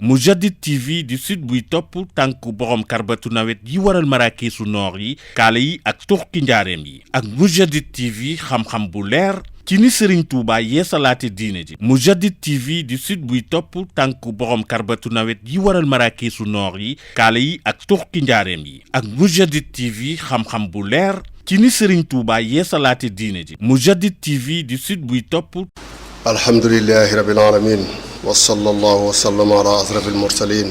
Moujadid TV di site buy topp tànku borom karbatu nawet yi waral maraakiisu noor yi kaala yi ak turki njaareem yi ak Moujadid TV xam-xam bu leer ci ni Serigne Touba yeesalaate diine ji. Moujadid TV di site buy topp tànku borom karbatu nawet yi waral maraakiisu noor yi kaala yi ak turki njaareem yi ak Moujadid TV xam-xam bu leer ci ni Serigne Touba yeesalaate diine ji. Moujadid TV di site buy topp. alhamdulillahi rabbil alamin wa sallallahu wa sallama ala asrafil mursalin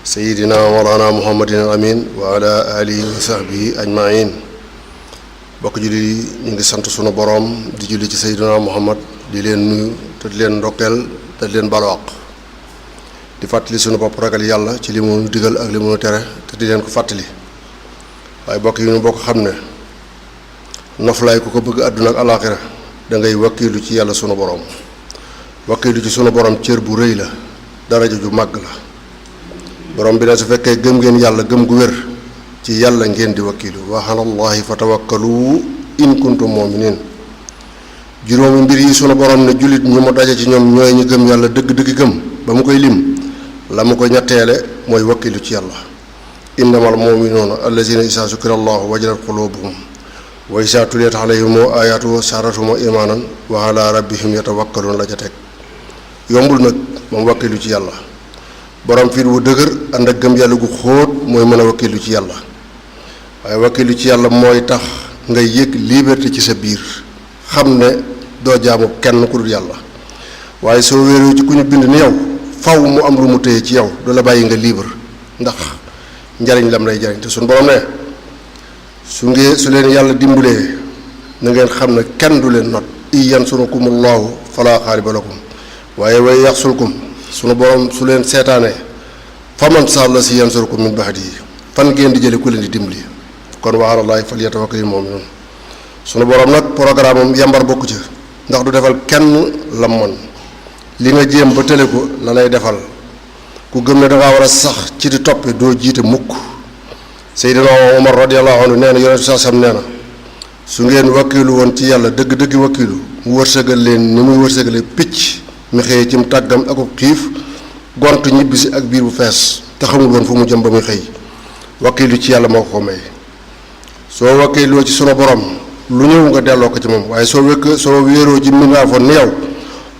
sayyidina mawlana muhammadin al amin wa ala alihi wa sahbihi ajmain. bokk julli yi ñu ngi sant sunu boroom di julli ci sayyidina muhammad di leen nuyu te di leen ndokkeel te di leen balwaq di fàttali sunu bopp ragal yàlla ci li mu digal ak li mu tere te di leen ko fàttali. waaye bokk yi ñu bokk xam ne noflaay ku ko bëgg àdduna ak alaaxira da ngay wakkiilu ci yàlla sunu boroom. wakkiilu ci sunu borom cër bu rëy la, daraja ju màgg la. borom bi ne su fekkee gëm ngeen yàlla gëm gu wér ci yàlla ngeen di wakkiilu wa alallahi fatawakkalu in kuntum mu'minin. juróomi mbir yi sunu borom ne jullit ñu mu daje ci ñoom ñooy ñu gëm yàlla dëgg-dëgg gëm ba mu koy lim la mu ko ñetteele mooy wakkiilu ci yàlla. innamal mu'minuuna allazina izaa zukira allahu wajilat qulubuhum wa izaa tuliyat alayhim ayatuhu zaadathum imaanan wa ala rabbihim yatawakkaluun la ca teg. yombul nag moom wakkilu ci yàlla. borom fiir wu dëgër ànd ak gëm yàlla gu xóot mooy mën a wakkilu ci yàlla. waaye wakkilu ci yàlla mooy tax nga yëg liberté ci sa biir xam ne doo jaamu kenn ku dul yàlla. waaye soo wéeroo ci ku ñu bind ni yow faw mu am lu mu téye ci yow du la bàyyi nga libre ndax njariñ lam lay jariñ te suñu borom ne su leen yàlla dimbalee na ngeen xam ne kenn du leen not in yansurkumullahu falaa xaaliba lakum waaye way yaxsulkum sunu borom su leen seetaanee faman salla si yansurkum min ba'dihi fan ngeen di jële ku leen di dimbali. kon wa alallaahi falyatawakkalil mu'minuun. sunu borom nag programme am yambar bokku ci ndax du defal kenn lam man li nga jéem ba tële ko la lay defal. ku gëm ne dangaa war a sax ci di toppe doo jiite mukk. Seydina Omar radiyallahu anhu nee na yonent saa sam nee na su ngeen wakkiilu woon ci yàlla dëgg-dëgg wakkiilu mu wërsëgal leen ni muy wërsëgale picc mi xëyee cim tàggam ak xiif gont ñibbisi ak biir bu fees te xamul woon fu mu jëm ba muy xëy. wakkiilu ci yàlla moo ko may. soo wakkiiloo ci sunu borom lu ñëw nga delloo ko ci moom waaye soo wéeroo ci mbindaafoon ni yow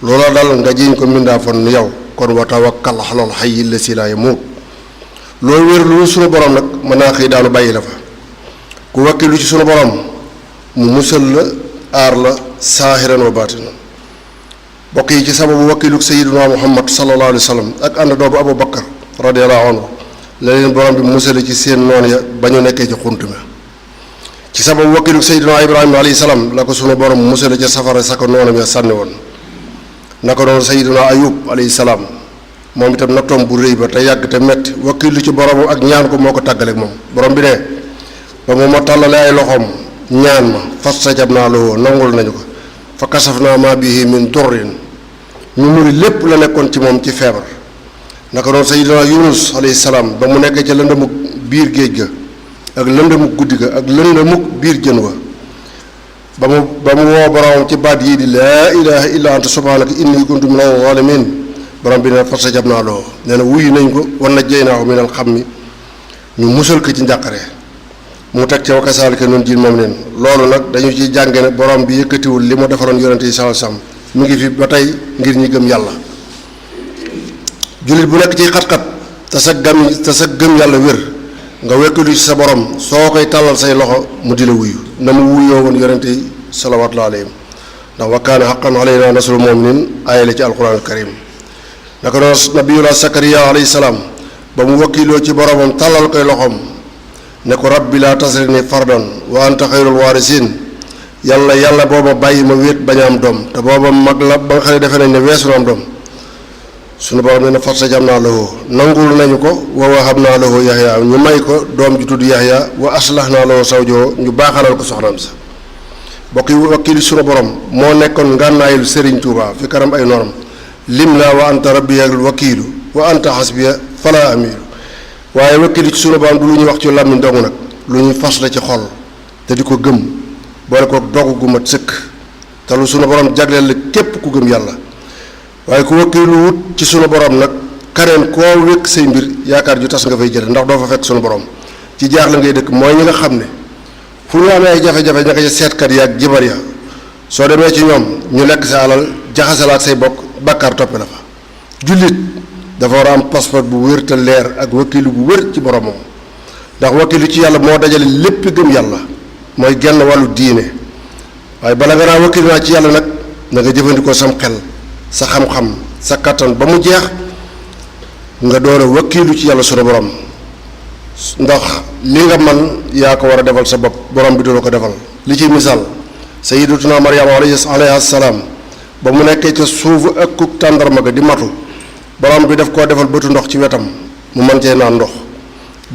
loola dal nga jiiñ ko mbindaafoon ni yow kon wa tawakkal alal hayyi llazii laa yamuut. loolu wér lu sunu borom nag mën naa xëy daanu bàyyi la fa. ku wakkilu ci sunu borom mu musal la aar la saahiran wa baatinan. bokk yi ci sababu wakkilu sayyiduna muhammad sallallahu alayhi wa sallam ak ànd doobu abu bakar radiyallahu anhu la leen borom bi musale ci seen noon ya ba ñu nekkee ci xunt mi. ci sababu wakkilu sayyiduna ibrahima alayhi salaam la ko sunu borom musale ca safara sa ko noonam ya sànni woon. naka noonu sayyiduna ayub alayhi salaam moom itam nattoom bu rëy ba te yàgg te metti wakkilu ci boromam ak ñaan ko moo ko tàggaleeg moom. borom bi ne ba mu ma tàllalee ay loxoom ñaan ma fastajabnaa lahu nangul nañu ko fa kasafnaa maa bihi min durrin ñu muri lépp la nekkoon ci moom ci feebar. naka noonu sayyidina yunus alayhi salaam ba mu nekkee ca lëndëmuk biir géej ga ak lëndëmuk guddi ga ak lëndëmuk biir jën wa ba mu woo boromam ci baat yii di laa ilaha illa anta subhanaka inni kuntu minaz zalimin. borom bi ne fastajabnaa lahu nee na wuyu nañ ko wa najjaynaahu minal xammi ñu musal ko ci njàqare. mu teg ca wa kazaalika nunjil mu'miniin. loolu nag dañu ciy jànge ne borom bi yëkkatiwul li mu defaroon yonente yi sallallahu alayhi wasallam mu ngi fi ba tey ngir ñi gëm yàlla. jullit bu nekk ci xat-xat te sa gëm yàlla wér nga wekkalu ci sa borom soo koy tàllal say loxo mu di la wuyu na mu wuyoo woon yonente yi salawaatullaahi alayhim ndax wa kaana haqqan alaynaa nasrul mu'miniin aaya la ci alquranul karim. naka noonu nabiyullah Sakariya alayhi salaam ba mu wakkiloo ci boromam tàllal koy loxoom ne ko rabbi laa tasrini fardan wa anta xayrul waarisiin. yàlla booba bàyyi ma wéet bañ a am doom te booba mag la ba nga xam ne defe nañ ne weesu na am doom. sunu borom ne na fastajabnaa lahu nangul nañu ko wa wahabnaa lahu Yahya ñu may ko doom ju tudd Yahya wa aslahnaa lahu zawjahu ñu baaxalal ko soxnaam sa. bokk yi wakkilu sunu borom moo nekkoon ngànnaayul Serigne Touba fi kanam ay noram. lim naa wa anta rabbiyal wakiilu wa anta xasbiya fala amiru. waaye wakkilu ci sunu borom du lu ñuy wax ci làmmiñ dong nag lu ñuy fas la ci xol te di ko gëm boole ko dogu gu mat sëkk te lu sunu borom jagleel la képp ku gëm yàlla. waaye ku wakkilu wut ci sunu borom nag kaneen koo wékk say mbir yaakaar ju tas nga fay jële ndax doo fa fekk sunu borom ci jaaxle ngay dëkk mooy ñi nga xam ne fu ñu amee ay jafe-jafe ña ko ca seetkat ya ak jibar ya soo demee ci ñoom ñu lekk sa alal jaxasala ak say bokk bàkkaar toppe la fa. jullit dafa war a am passeport bu wér te leer ak wakkilu bu wér ci boromam ndax wakkilu ci yàlla moo dajale lépp gëm yàlla mooy genn wàllu diine waaye bala nga naa wakkilu naa ci yàlla nag na nga jëfandikoo sam xel sa xam-xam sa kattan ba mu jeex nga door a wakkilu ci yàlla sunu borom ndax li nga man yaa ko war a defal sa bopp borom bi du la ko defal. li ci misaal sayyidatuna Maryama alayha salaam ba mu nekkee ca suufu ëkkub tàndarma ga di matu borom bi daf koo defal bëtu ndox ci wetam mu mën cee naan ndox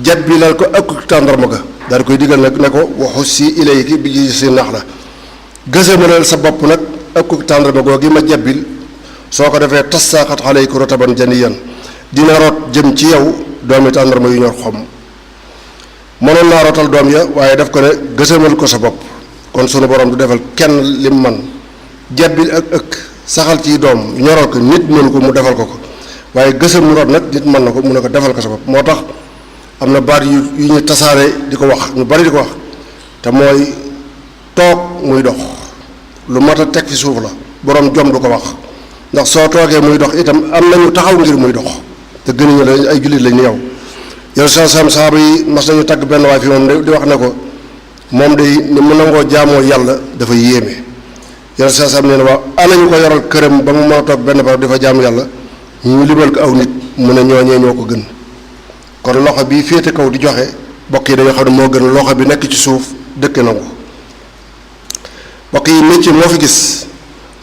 jat bi lal ko ëkkub tàndarma ga daal di koy digal nag ne ko waxu si ilayki bi ji si nax la gësamalal sa bopp nag ëkkub tàndarma googi ma jabbil soo ko defee tassaqat alayka rutaban janiyan dina root jëm ci yow doomi tàndarma yu ñor xom mënoon naa rotal doom ya waaye daf ko ne gësamal ko sa bopp kon sunu borom du defal kenn lim man jabbil ak ëkk saxal ci doom ñoral ko nit mënu ko mu defal ko waaye gësam mu root nag nit mën na ko mu ne ko defal ko sa bopp moo tax am na baat yu ñu tasaare di ko wax ñu bari di ko wax te mooy toog muy dox lu mat a teg fi suuf la borom jom du ko wax ndax soo toogee muy dox itam am nañu taxaw ngir muy dox te gënuñu la ay jullit lañ ni yow yow saaba yi mas nañu tagg benn waay fi moom di wax ne ko moom day ni mu nangoo jaamoo yàlla dafa yéeme yow saam nee na waaw anañu ko yoral këram ba mu mën a toog benn barab di fa jaamu yàlla ñu limal ko aw nit mu ne ñooñee ñoo ko gën kon loxo bi féete kaw di joxe bokk yi dañoo xam ne moo gën loxo bi nekk ci suuf dëkke na ko bokk yi métier moo fi gis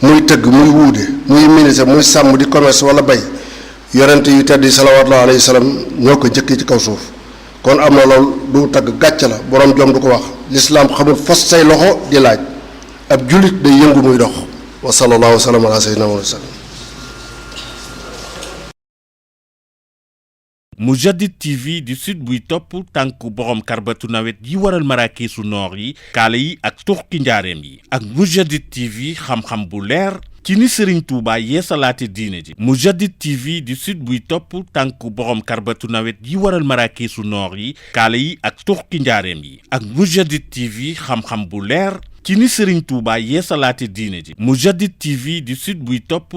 muy tëgg muy wuude muy ministre muy sàmm di commerce wala bay yonent yu tedd yi salawaatullaahi alayhi salaam ñoo ko njëkkee ci kaw suuf kon am na lool du tagg gàcc la borom jom du ko wax lislaam xamul fas say loxo di laaj ab jullit day yëngu muy dox wa sallallahu wa sallam ala sayyidina wa sallam. Moujadid TV di site buy topp tànku borom karbatu nawet yi waral maraakiisu noor yi kaala yi ak turki njaareem yi ak Moujadid TV xam-xam bu leer ci ni Serigne Touba yeesalaate diine ji. Moujadid TV di site buy topp tànku borom karbatu nawet yi waral maraakiisu noor yi kaala yi ak turki njaareem yi ak Moujadid TV xam-xam bu leer ci ni Serigne Touba yeesalaate diine ji. Moujadid TV di site buy topp